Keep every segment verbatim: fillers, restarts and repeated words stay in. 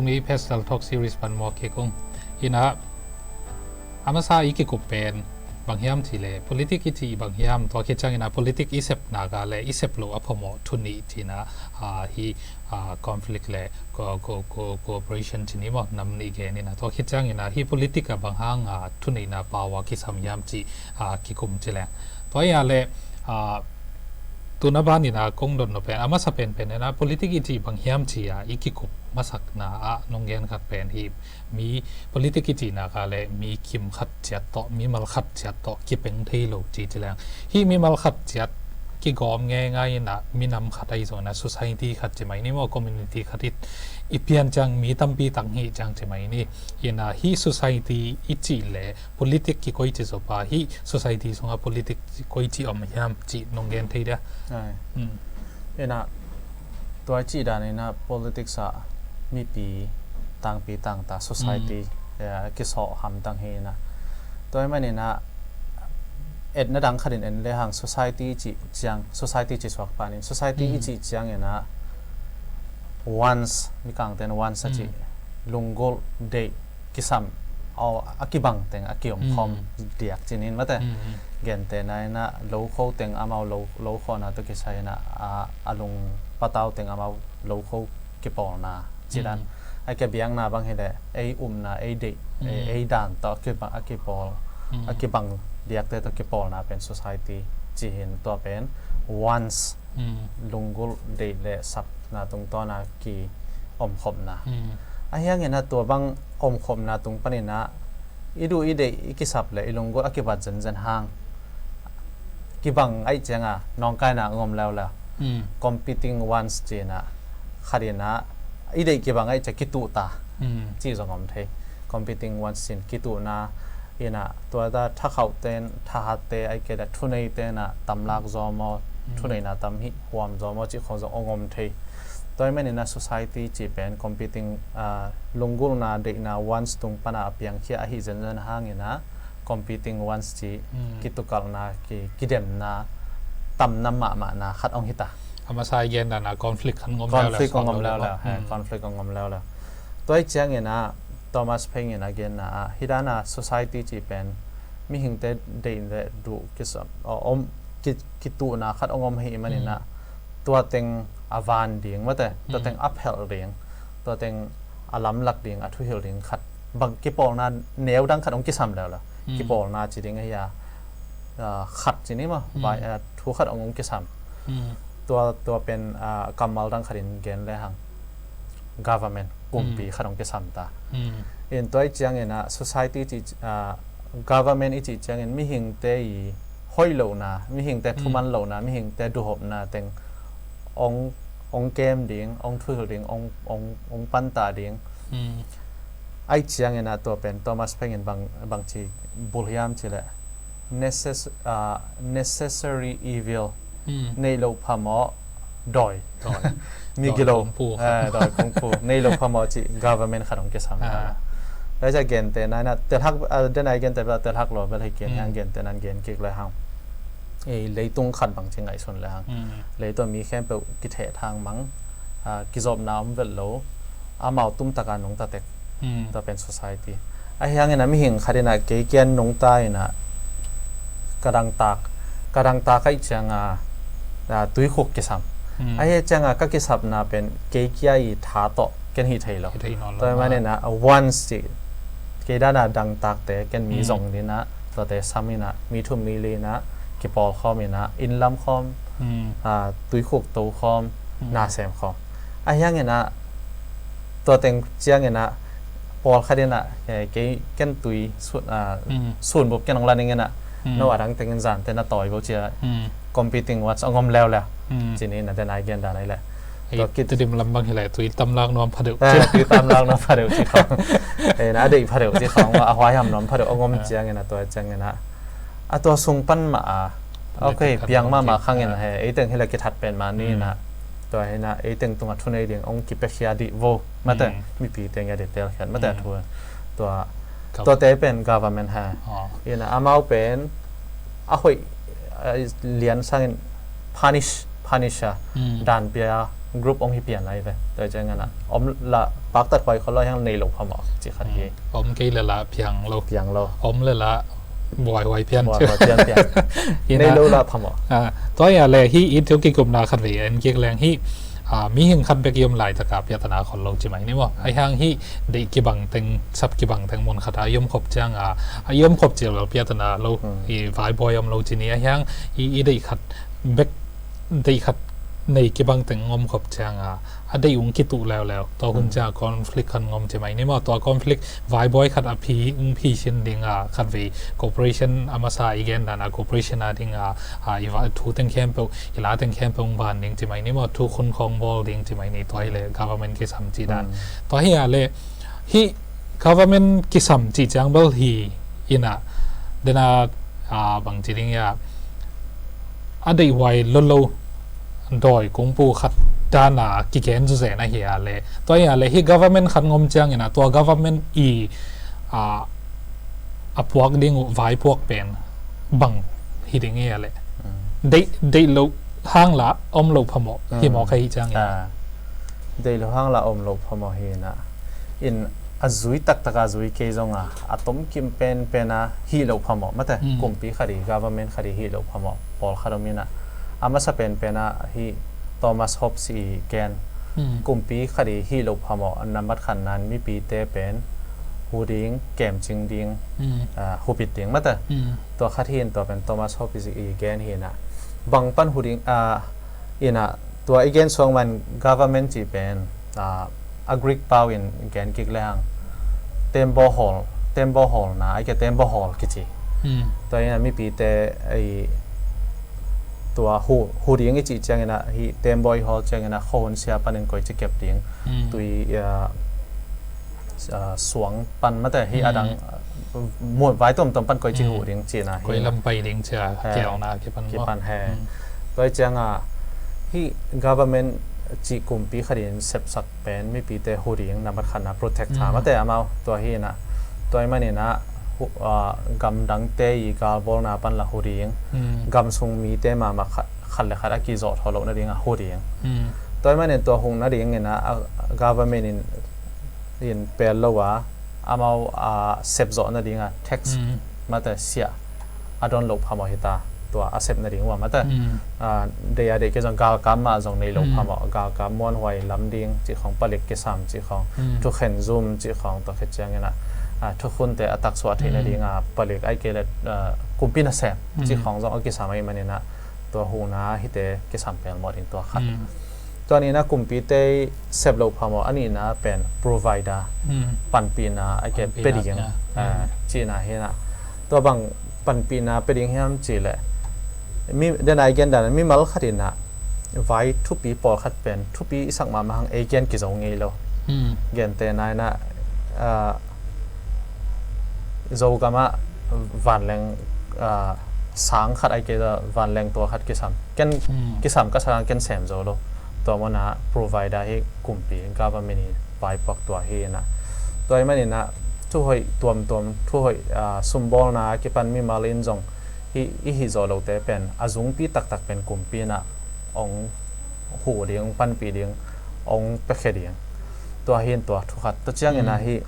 Hih Pastel Talk Series pan mawk kik ung. Inah, a masa i kikup pen bang hiam cih leh, politik i cih bang hiam, tua khit ciangin ah politik i sep nak ah leh i sep loh a phamawh thu nih ci-in ah, ah, hih, ah, conflict leh co-, co-, co-, cooperation ci ni maw, nam nih gen inah. Tua khit ciangin ah hih politik ah bang hang, ah, thu neihna power kisam hiam cih, ah, kikum ci leng. Tua hi a leh, ah, tuna ban inah kong dot nop pen, a masa penpen inah politik i cih bang hiam ci-a i kikup masakna ah nong gen khat pen hih mi politik i cih nak ah leh mi kim khat ciat tawh, mimal khat ciat tawh kipeng thei lo ci ci leng. Hih mimal khat ciat kigawm ngeingai inah minam khat ahi zong inah society khat ci mai ni maw, community khat i, i pian ciang mi tampi tak hi ciang ci mai ni. Inah hih society i cih leh politik kikoici zaw pa, hih society sungah politik kikoici om hiam cih nong gen thei dia? Ai. Hmm. Inah, tua i cih dan inah politics ah mipi tangpi tangta society, hmm, eh, kisawh hamtang hi inah. Tua ahih man inah etna dang khatin en lehang society cih ciang, society cih suak panin, society i, hmm, cih ciang inah wants, Mikangte in wants a cih, hmm, lunggulh deih kisam, aw, a kibang teng a kiomkhawm, hmm, diak ci-in mate. Hmm, hmm. Gentehna inah lokho teng amau lo, lokhawhna tawh kisai inah, a, a lung patau teng amau lokho kipawlna ci dan. Hmm. A kia biakna bang hi leh ei upna, ei deih, ei, hmm, ei dan tawh a kibang, a kipawl, hmm, a kibang diakte tawh kipawlna pen society ci hi in, tua pen wants, hmm, lunggulh deih leh sapna tungtawn a ki omkhopna. Hmm. Ahi hangin ah tua bang omkhopna tung panin ah i duh i deih i kisap leh i lunggulh a kibat zenzen hang kibang ahih ciang a nawngkaina a om leuleu. Hmm. Competing wants ci-in ah, khat in ah i deih kibang ahih ciang kituh ta. Hmm. Cih zong om thei. Competing wants ci-in kituhna, inah tua ta thakhauhte in, thahatte, ahih kei leh thuneite in ah tam lak zaw maw, hmm, thuneina tam hih huam zaw maw cih khawng zong hong om thei. Tua ahih manin ah society cih pen competing, ah, lunggulhna, deihna, wants tung pan a piangkhia ahi zenzen hangin ah competing wants cih, hmm, kitukalhna, ki, kidemna, tamna mahmahna khat hong hi ta. A masa i gen dan a conflict khat hong om leuleu. Conflict hong om leuleu, he, hmm, conflict hong om leuleu. Tua ahih ciangin ah Thomas Paine in a genna ah, hih dan a society cih pen mihingte deih leh duh kisam, om, ki, kituhna khat hong om ahih manin ah, hmm, tua teng a van ding mate, tua teng, hmm, a phelh ding, tua teng a lamlak ding, a thuhilh ding khat bang kipawlna neu dang khat hong kisam leuleu. Hmm. Kipawlna ci ding ahi a, ah, khat ci ni maw, hmm, vai, ah, thu khat hong, hong kisam. Hmm. Tua, tua pen, ah, kammal dang khatin gen lehang government, kumpi, hmm, khat hong kisam ta. Hmm. In tua ahih ciangin ah society cih, ah, government i cih ciangin mihingte i hoih lohna, mihingte, hmm, thuman lohna, mihingte duhhopna teng hong, hong kem ding, hong thuhilh ding, hong, hong, hong pantah ding. Hmm. Ahih ciangin ah tua pen Thomas Paine in bang, bangci bul hiam cih leh necess-, ah, necessary evil. Hmm. Neih loh phamawh dawi. Dawi. Migilo. Dawi kungfu. Eh, dawi kungfu. Neih loh phamawh cih government khat hong kisam. Ah. Tua ahih ciang gentehna in ah, telhak, ah, den a i genteh bel telhak lo bel hi kei in, hmm, hang gentehna in gen kik lehang, eh, leitung khat bangci ngaihsun lehang, hmm, lei tawh mi khempeuh kithehthang mang, ah, kizopna om vet lo, amau tumtaka nungta tek. Hmm. Tua pen society. Ahi hangin ah mihing khat in ah kei kia nungta in ah ka dangtak, ka dangtak ahih ciang a, ah, tuikhuk kisam. Hmm. Ahih ciang a ka kisapna pen kei kia i tha tawh ken hih thei lo. Hih thei nawn lo. Tua ahih manin ah, ah, wants cih, kei dan a dangtakte ken mi, hmm, zong in ah, tuate sam in ah, mi thum mi li in ah kipawlkhawm in ah, inn lam khawm, hmm, ah, tuikhuk to khawm, hmm, na sem khawm. Ahi hangin ah tua teng ciangin ah pawlkhat in ah, eh, kei ken tui sun, ah, hmm, sunbup ken hong la ning in ah, hmm, no a dang teng in zante na tawi vo ci a, hmm, competing wants hong om leuleu. Hmm. Ci ni in ah den a i gen dan ahih leh. Ei, tua kit Tedim lam bang hi leh tui tam lak nuam pha deuh. Eh, tui tam lak nuam pha deuh ci khawng. Eh, na deih pha deuh ci khawng, a huaiham nuam pha deuh hong om, ah, ciangin ah tua ciangin ah, a tua sung pan mah a, okay, piang mahmah khang in, ah, he, ei teng hi leh kithat pen mah ni in ah, hmm, tua hi in ah ei teng tungah thunei ding hong kipiakhia dih vo mate, hmm, mipi teng a detail khat mate, hmm, thu. Tua, gov-, tuate pen government he. Oh. In ah amau pen a hoih, ah, lian sangin punish, punish a, hmm, dan pia, group hong hi pian lai ve. Tua ciangin ah om la paktat huai khol lo hiang nei lo phamawh ci khat hi. Om kei le la piang lo. Piang lo. Om le la buaihuai pian. Buaihuai pian pian. Nei lo la phamawh. Tua ia le hi i tiu kikupna khat ve en kik leng hi. Mihing khat bek i om laitak a piatana khol lo ci mai ni maw? Ahi hang hi deih kibang teng, sap kibang teng mun khat a i om khop ciang a, a i om khop ciang lo piatana lo, i vaibuai om lo ci ni. Ahi hang i, i deih khat bek, deih khat nei kibang teng om khop ciang a, a deih ung kituh leuleu. Tua hun ciang a conflict khan ngom ci mai ni maw? Tua conflict vaibuai khat a phi, ung phi sin ding a khat vei cooperation a masa i gen dan a cooperation a ding a, a i va thu teng khempeuh, i la teng khempeuh ung van ding ci mai ni maw? Thu khun khong bawl ding ci mai ni, tua hi le government kisam ci dan. Tua hi a le hi government kisam ci ciang bel hi ina dena, a, bang ci ding ia, a deihhuai lolo dawi kungpu khat dana kigen zuzen ahi a le, tua ia le hi government khat ngom ciang ina tua government i, a, a puak ding uh vaipuak pen bang hi ding ia le. Deih, deih lo hang la om lo phamawh hi mawk ahi ciang ina. Deih lo hang la om lo phamawh hi ina. In a zui taktak a zui kei zong a, a tomkim penpen a hi lo phamawh mate. Kumpi khat i, government khat i hi lo phamawh pawlkhat om ina. A masa penpen a hi Thomas Hobbes i gen. Kumpi khat i hi lo phamawh nambat khat nan mipite pen hu ding, kemcing ding, a, hupit ding mate. Tua khat hi in tua pen Thomas Hobbes i gen hi ina. Bang pan hu ding, a, ina tua i gen suang man government ci pen, a, a Greek pau in gen kik le hang tembaw hawl, tembaw hawlna, ai ke tembaw hawl kici. Tua ina mipite ei tua hu, hu ding i cih ciang ina hi tembaw i hawl ciang ina khuahun sia panin koici kep ding. Tui, a, a, suang pan mate hi a dang, a, muat vai tuamtuam pan koici hu ding cina hi. Koi lam pai ding cia kiauna kipan maw? Kipan he. Tua i ciang a hi government cih kumpi khat in sepsak pen mipite hu ding nambat khat na protect tha mate amau tua hi ina. Tua i man ina hu, a, gamdangte i galbawlna pan la hu ding. Gamsung mite mahmah khat, khat le khat a kizawh thaw loh nading a hu ding. Tua i man in tua hung nading ina, a, government in, in pel lo a, amau, a, sepzawh nading a tax mate siah a don loh phamawh hi ta, tua a sep nading ua mate. A, deih a deih kei zong galkap mah zong nei loh phamawh, galkap muanhuai lam ding cih khong, palik kisam cih khong, thukhen zum cih khong, tua khit ciang ina, a, thukhunte a taksuah theih nading a, palik ai kei le, a, kumpi nasem cih khong zong a kisam ahi man ina, tua huna hite kisam pelmawh ding tua khat. Tua nihna kumpite sep loh phamawh, a nihna pen provider, panpihna a ke pe ding, a, cihna hi ina. Tua bang panpihna pe ding hiam cih leh mi, dena i gen dan mimal khat ina vai thupi pawlkhat pen thupi i sak mahmah hang ei gen kizo ngei lo. Gentehna ina, a, Zogam ah vanleng, a, sang khat ai kei ta, vanleng tua khat kisam. Ken kisam ka sak hang ken sem zo lo. Tua mawna provider hi kumpi, government i vaipuak tua hi ina. Tua i man ina thuhoih tuamtuam, thuhoih, a, sumbawlna kipan mimal in zong hi, i hih zawh lote pen a zungpi taktak pen kumpi ina ong huh ding, ong panpih ding, ong piakhia ding. Tua hi in tua thukhat. Tua ciang ina hi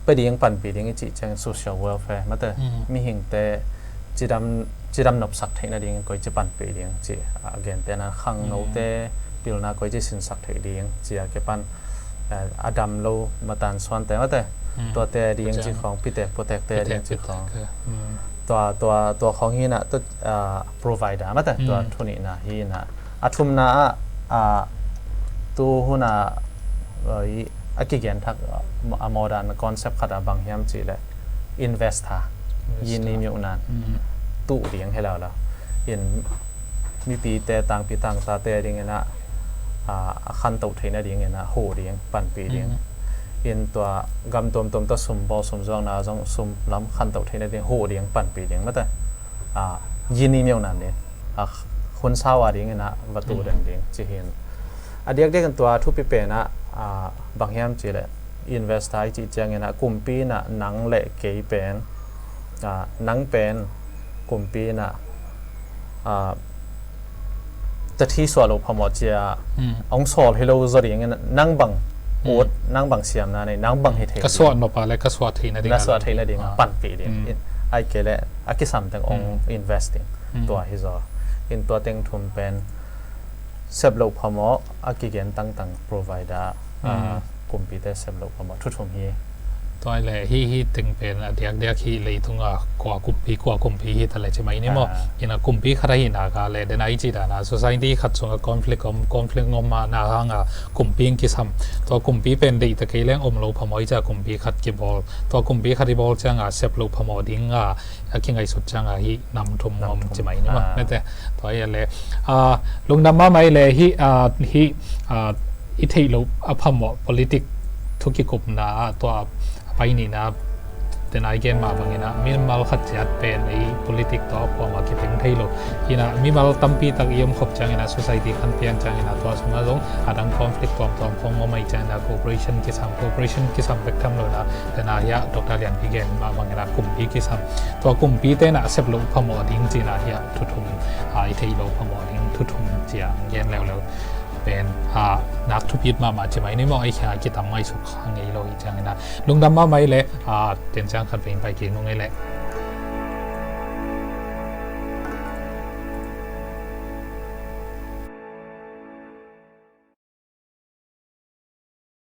pe ding, panpih ding i cih ciang social welfare mate, mihingte cidam, cidam nopsak theih nading koici panpih ding cih, a, gentehna khangnote pilna koici sinsak theih ding cih a kipan, a, a dam lo matan suante mate, tuate ding cih khong, pitek putekte ding cih khong. Tua, tua, tua khong hi ina, tua, a, provider mate, tua thunihna hi ina. A thumna ah, a, tu huna, a, i, a kigen thak, a, a modern concept khat a bang hiam cih leh investor, yini miuhnan tuh ding hi lo lo. In mipite, tangpi tangtate ding ina, a, a khantoh theih nading ina huh ding, panpih ding. In tua gam tuamtuam tawh sumbawl sumzuakna zong sum lam khantoh theih nading huh ding, panpih ding mate. A, yini miuhnan ding. A, hun sau a ding ina va tuh den ding cih hi in. A diakdiak in tua thupi pen ah, a, bang hiam cih leh investor i cih ciang ina kumpi ina nang le kei pen, a, nang pen kumpi ina, a, Sathi suah loh phamawh cia, mm, hong sawl hi lo zaw dingin nang bang, mm, ut, nang bang siamna nei, nang bang hi thei ka ding. Suah nop a le ka suah theihna ding na a suah theihna ding a, ah, panpih ding. Mm. In, ai kei le a kisam teng hong, mm, invest ding. Mm. Tua hi zaw. In tua teng thum pen sep loh phamawh a kigen tangtang provider, ah, mm, kumpite sep loh phamawh thu thum hi. Tua le hi, hi teng pen a diakdiak hi leitung a kua kumpi, kua kumpi hi ta le ci mai ni maw. Ah. Ina kumpi khat ahi nak a le dena i ci dan a society khat sung a conflict om, conflict om a na hang a kumpi in kisam. Tua kumpi pen deih ta kei leng om lo phamawh i ci a kumpi khat kibawl. Tua kumpi khat i bawl ciang a sep loh phamawh ding a a kingaihsut ciang a hi nam thum, nam om thum ci mai ni maw. Ah. Mete, tua hi a le, ah, lungdam mahmah i le hi, ah, hi, ah, i theih loh a phamawh politic thu kikupna ah tua a pai nina tena i gen mah bangin a mimal khat ciat pen ei politic tua a kuamah kipeng thei lo. Ina mimal tampi tak i om khop ciangin a society khan pian ciangin a tua sungah zong a dang conflict tuamtuam khong om ahi ciangin a cooperation kisam, cooperation kisam bek tham lo na tena hi a Doctor Lianpi gen mah bangin a kumpi kisam. Tua kumpi tena sep loh phamawh ding cina hi a thu thum, a, i theih loh phamawh ding thu thum cia gen leuleu pen, a, nak thupit mahmah ci mai ni maw, ei khia kitam ngaihsut kha ngei lo hi ciangin a lungdam mahmah i le, a, ten ciang khat vei in pai kik nung i le.